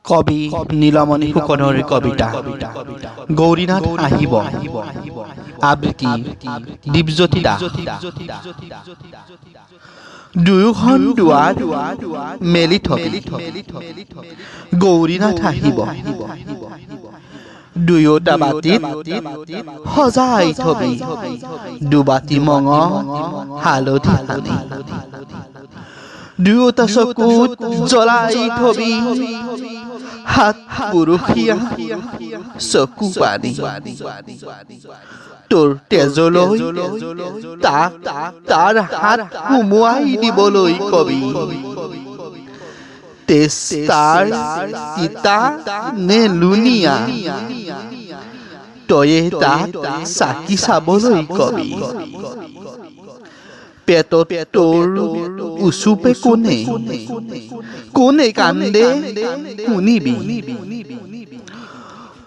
কবি নীলমণি ফুকনৰ কবিতা গৌৰীনাথ আহিব। আবৃত্তি দীপজ্যোতি দাস। দুয়োখন দুৱাৰ মেলি থবি, গৌৰীনাথ আহিব। দুয়োটা বাতিত সজাই থবি দুবাতি মঙহ হালধি সানি। দুয়োটা চকুত জ্বলাই থবি হাত পুৰুষীয়া চকু পানী। তোৰ তেজলৈ তাক তাৰ হাত সুমুৱাই দিবলৈ কবি। তেজ তাৰ তিতা নে লুণীয়া, তয়ে তাক চাকি চাবলৈ কবি। পেটত তোৰ উচুপে কোনে কোনে কান্দে শুনিবি।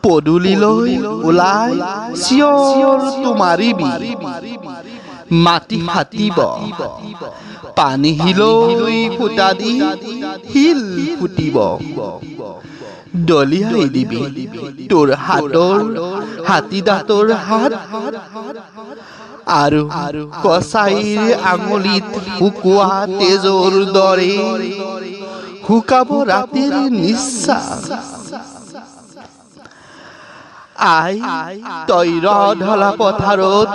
পদূলিলৈ ওলাই চিঞৰটো মাৰিবি, মাটি ফাটিব, পানী শিলৈ ফুটা দি শিল ফুটিব। দলিয়াই দিবি তোৰ হাতৰ হাতী দাঁতৰ হাত আৰু কছাৰীৰ আঙুলিত শুকোৱা তেজৰ দৰে শুকাব ৰাতিৰ নিশ্বাস। আই তই ৰধলা পথাৰত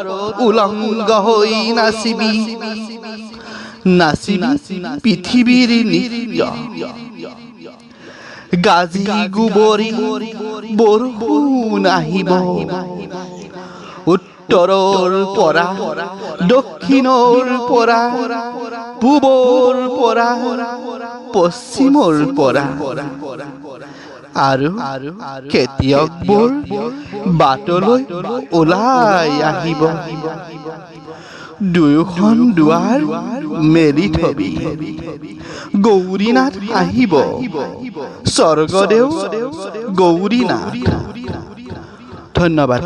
উলংগ হৈ নাচিবি, নাচিবি পৃথিৱীৰ নৃত্য। গাজি গোবৰি বৰষুণ আহিব, উত্তৰৰ পৰা দক্ষিণৰ পৰা পূবৰ পৰা পশ্চিমৰ পৰা। আৰু খেতিয়কবোৰ বাটলৈ ওলাই আহিব। দুয়োখন দুৱাৰ মেলি থবি, গৌৰীনাথ আহিব। স্বৰ্গদেউ গৌৰীনাথ। ধন্যবাদ।